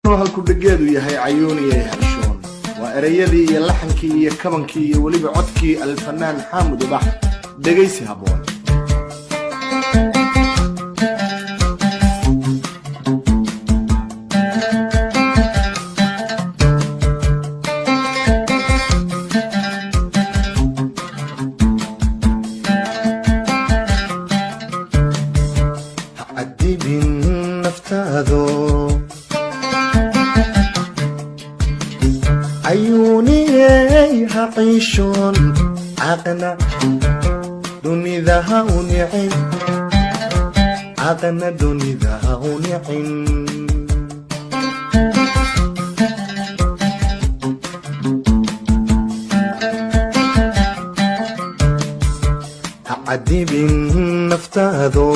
Halku dhegeedu yahay "Cayuuniyay Harshoon" waa ereyadii iyo laxankii iyo kabankii iyo weliba codkii Alfanaan Xaamud Ubax. Dhegaysi habboon. Ha cadibin naftaado, cayuuniyey, ha ciishoon, caqna dunida ha u nicin, caqna dunida ha u nicin. Ha cadibin naftaado,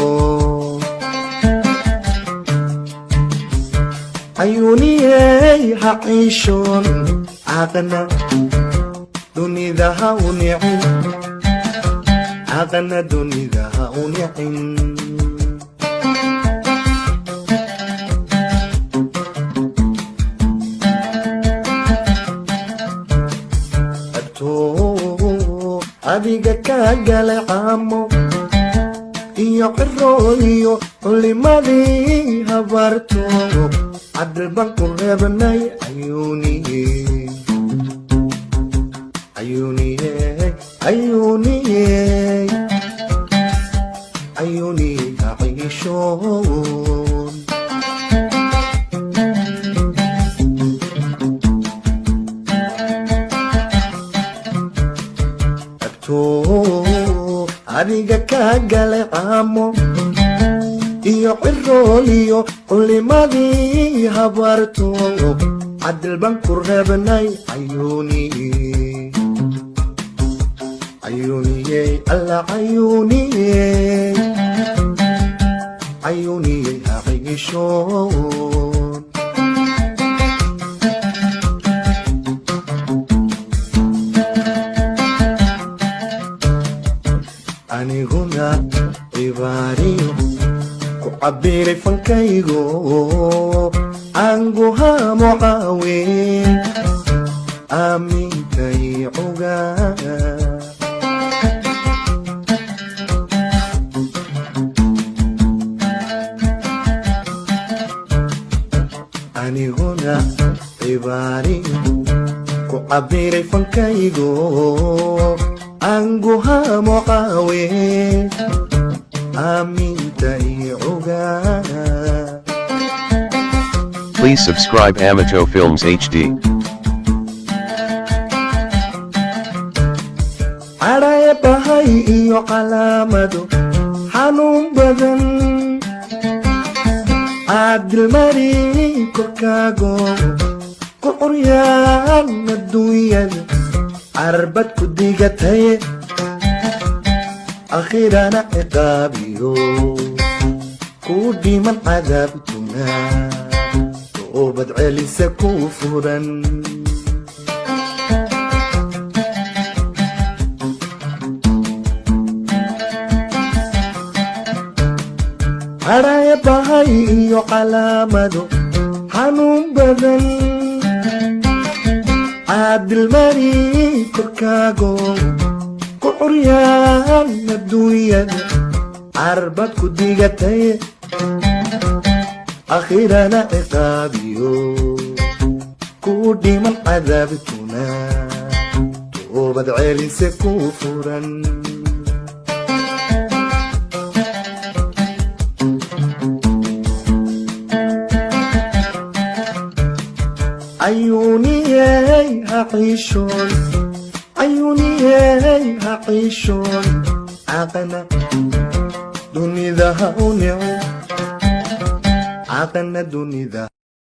cayuuniyey, ha ciishoon, caqna dunida ha u nicin, caqna dunida ha u nicin. Abtoo adiga kaa galay caamo iyo cirooliyo culimadii habarto, cadil baan ku reebnay, cayuuniye, cayuuniye, cayuuniye, cayuuniye, ha ciishoon. Abtoo adiga kaa galay caamo iyo cirooliyo culimadii habarto, cadil baan ku reebnay, cayuuniye, cayuuniye, alla cayuuniye, cayuuniye, ha ciishoon. Aniguna cibaariyo ku cabiray fankaygo aanguhaamo caawe aamintay cuga. Aniguna cibaariyo ku cabiray fankaygo aanguhaamo caawe aamintay cuga. Please subscribe Amato Films HD. Cadhaya bahay iyo calaamado xanuun badan caadilmari korkaago ku curyaan adduunyada carbad ku digataye, akhirana ciqaabiyo kuu dhiman cadaabtuna, toobad celisa kuu furan. Cadhaya bahay iyo calaamado xanuun badan caadilmari korkaago ku curyaan adduunyada carbad ku digataye, akhirana ciqaabiyo kuu dhiman cadaabtuna, toobad celise kuu furan. Cayuuniyey, ha ciishoon, cayuuniyey, ha ciishoon, caqna dunida ha u nicin, caqna dunida